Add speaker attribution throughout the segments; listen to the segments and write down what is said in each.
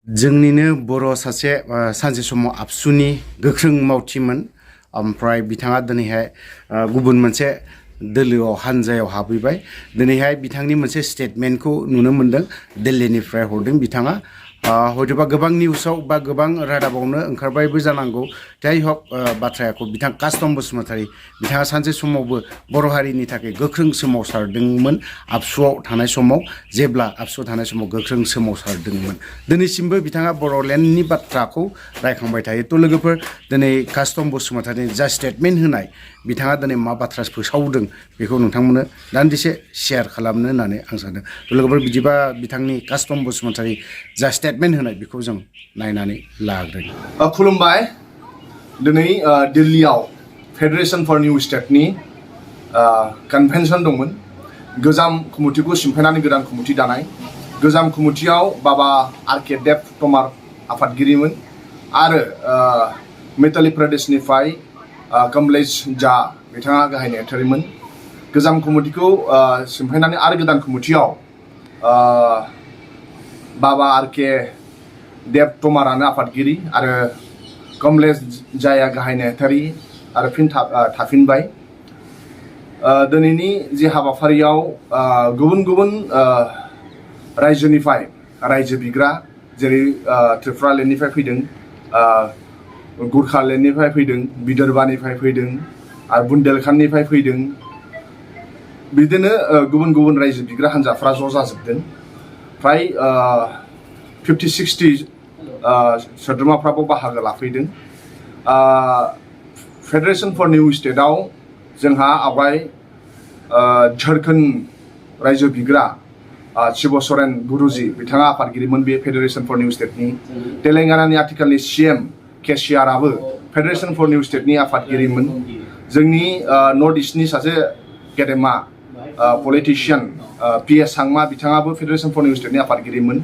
Speaker 1: जोंनिनो बर' सासे सानसे समाव आबसुनि गोख्रों मावथिमोन ओमफ्राय बिथाङा दिनैहाय गुबुन मोनसे दोलोआव हानजायाव हाबहैबाय। दिनैहाय बिथांनि मोनसे स्टेटमेन्टखौ नुनो मोनदों दिल्लीनिफ्राय हरदों बिथाङा। हयतोबा गोबां निउसाव बा गोबां रादाबावनो ओंखारबायबो जानांगौ। जाय हक बाथ्राखौ बिथां कास्टम बसुमतारी बिथाङा सानसे समावबो बर' हारिनि थाखाय गोख्रों सोमावसारदोंमोन आबसुआव थानाय समाव, जेब्ला आबसुआव थानाय समाव गोख्रों सोमावसारदोंमोन। दिनैसिमबो बिथाङा बड'लेण्डनि बाथ्राखौ रायखांबाय थायो। थ' लोगोफोर, दिनै कास्टम बसुमतारीनि जा स्टेटमेन्ट होनाय, बिथाङा दिनै मा बाथ्रा फोसावदों बेखौ नोंथांमोननो दान्दिसे शेयार खालामनो होननानै आं सानदों। थ' लोगोफोर, बिदिबा बिथांनि कास्टम बसुमतारी जा स्टेटमेन्ट होनाय बेखौ जों नायनानै लाग्रोनि।
Speaker 2: खुलुमबाय। दिनै दिल्लीयाव फेडारेशन फर निउ स्टेटनि कनभेनसन दंमोन। गोजाम कमिटिखौ सिमफायनानै गोदान कमिटि दानाय। गोजाम कमिटियाव बाबा आर.के. देब तमार आफादगिरिमोन आरो मिताली प्रदेशनिफ्राय कमलेश झा बिथाङा गाहाय नेहाथारिमोन। गोजाम कमिटिखौ सिमफायनानै आरो गोदान कमिटियाव बाबा आर.के. देब तमारानो आफादगिरि आरो कमलेश झाया गाहाय नेहाथारि आरो फिन थाफिनबाय। दिनैनि जि हाबाफारियाव गुबुन गुबुन रायजोनिफ्राय रायजो बिग्रा, जेरै त्रिपुरालेण्डनिफ्राय फैदों, गुरखालेण्डनिफ्राय फैदों, विदर्भानिफ्राय फैदों आरो बुन्देलखंडनिफ्राय फैदों। बिदिनो गुबुन गुबुन रायजो बिग्रा हान्जाफ्रा ज' जाजोबदों। फ्राय 50-60 सोद्रोमाफ्राबो बाहागो लाफैदों। फेडारेशन फर निउ स्टेटआव जोंहा आवगाय झारखंड रायजो बिग्रा शिव सोरेन गुरुजी बिथाङा आफादगिरिमोन बे फेडारेशन फर निउ स्टेटनि। तेलेंगानानि आथिखालनि CM केसिआरआबो फेडारेशन फर निउ स्टेटनि आफादगिरिमोन। जोंनि नर्थ इस्टनि सासे गेदेमा पलिटिशियान PS सांमा बिथाङाबो फेडारेशन फर निउ स्टेटनि आफादगिरिमोन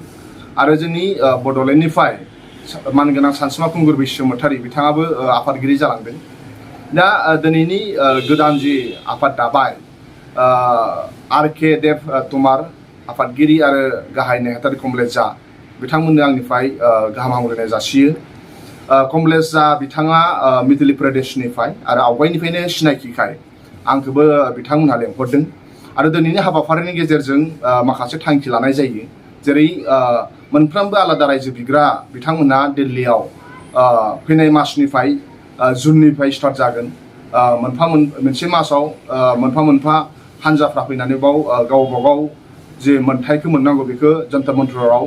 Speaker 2: आरो जोंनि बड'लेण्डनिफ्राय मानगोनां सानसुमा खुंगुर बसुमतारी बिथाङाबो आफादगिरि जालांदों। दा दिनैनि गोदान जि आफाद दाबाय, आर.के. देब तमार आफादगिरि आरो गाहाय नेहाथारि कमलेश झा बिथांमोननो आंनिफ्राय गाहाम हामलायनाय जासियो। कमलेश झा बिथाङा मिताली प्रदेशनिफ्राय आरो आवगायनिफ्रायनो सिनायथिखाय आंखौबो बिथांमोनहा लेंहरदों आरो दिनैनि हाबाफारिनि गेजेरजों माखासे थांखि लानाय जायो। जेरै मोनफ्रोमबो आलादा रायजो बिग्रा बिथांमोनहा दिल्लीयाव फैनाय मासनिफ्राय जुननिफ्राय स्टार्ट जागोन। मोनसे मासाव मोनफा हान्जाफ्रा फैनानै बाव गावबा गाव जे मोनथायखौ मोननांगौ बेखौ जन्तर मन्तराव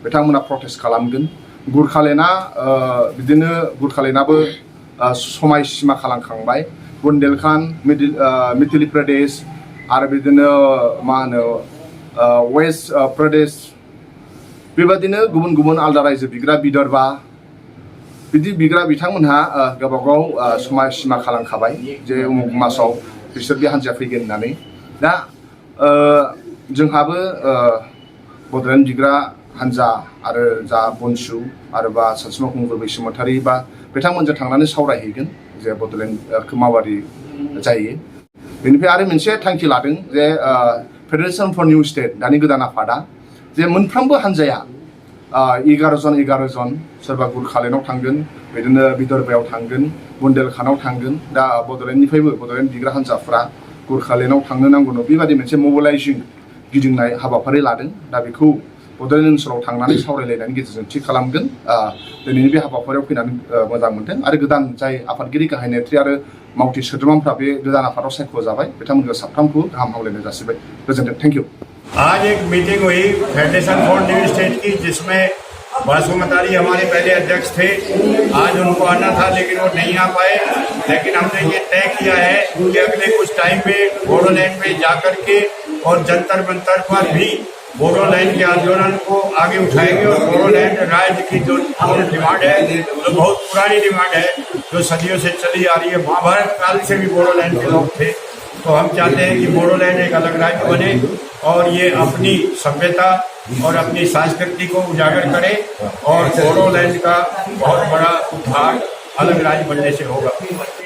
Speaker 2: बिथांमोना प्रटेस्ट खालामगोन। गुरखालेण्डआ बिदिनो गुरखालेण्डआबो समाय सिमा खालामखांबाय। बुन्देलखंड, मिताली प्रदेश आरो बिदिनो मा होनो वेस्ट प्रदेश, बेबादिनो गुबुन गुबुन आलदा रायजो बिग्रा विदर्भा बिदि बिग्रा बिथांमोनहा गावबागाव समाय सिमा खालामखाबाय जे उमुक मासाव बिसोर बे हान्जाया फैगोन होननानै। दा जोंहाबो बड'लेण्ड बिग्रा हान्जा आरो जा बनसु आरो बा सानसुमा खुंगुर बसुमतारी बा बिथांमोनजों थांनानै सावरायहैगोन जे बड'लेण्डखौ माबादि जायो। बेनिफ्राय आरो मोनसे थांखि लादों जे फेडारेशन फर निउ स्टेट दानि गोदान आफादा जे मोनफ्रोमबो हान्जाया 11 जन सोरबा गुरखालेण्डआव थांगोन, बिदिनो विदर्भायाव थांगोन, बुन्देलखंडआव थांगोन। दा बड'लेण्डनिफ्रायबो बड'लेण्ड बिग्रा हान्जाफ्रा गुरखालेण्डआव थांनो नांगौ बेबादि मोनसे मबिलाइजिं गिदिंनाय हाबाफारि लादों। दा बेखौ बड'लेण्ड ओनसोलाव थांनानै सावरायलायनायनि गेजेरजों थि खालामगोन। दिनैनि बे हाबाफारियाव फैनानै मोजां मोनदों आरो गोदान जाय आफादगिरि गाहाय नेहाथारि आरो मावथि सोद्रोमाफ्रा बे गोदान आफादाव सायख'जाबाय बिथांमोनखौ साफ्रोमखौ गाहाम हामलायनाय जासिबाय। गोजोन्थों। Thank you.
Speaker 3: आज एक मीटिंग हुई फेडरेशन फॉर न्यू स्टेट की, जिसमें बसुमतारी हमारे पहले अध्यक्ष थे। आज उनको आना था लेकिन वो नहीं आ पाए। लेकिन हमने ये तय किया है कि अगले कुछ टाइम में बोडोलैंड में जाकर के और जंतर मंतर पर भी बोडोलैंड के आंदोलन को आगे उठाएंगे और बोडोलैंड राज्य की जो डिमांड है, जो बहुत पुरानी डिमांड है, जो सदियों से चली आ रही है, महाभारत काल से भी बोडोलैंड के लोग थे, तो हम चाहते हैं कि बोडोलैंड एक अलग राज्य बने और ये अपनी सभ्यता और अपनी संस्कृति को उजागर करे और बोडोलैंड का बहुत बड़ा उद्धार अलग राज्य बनने से होगा।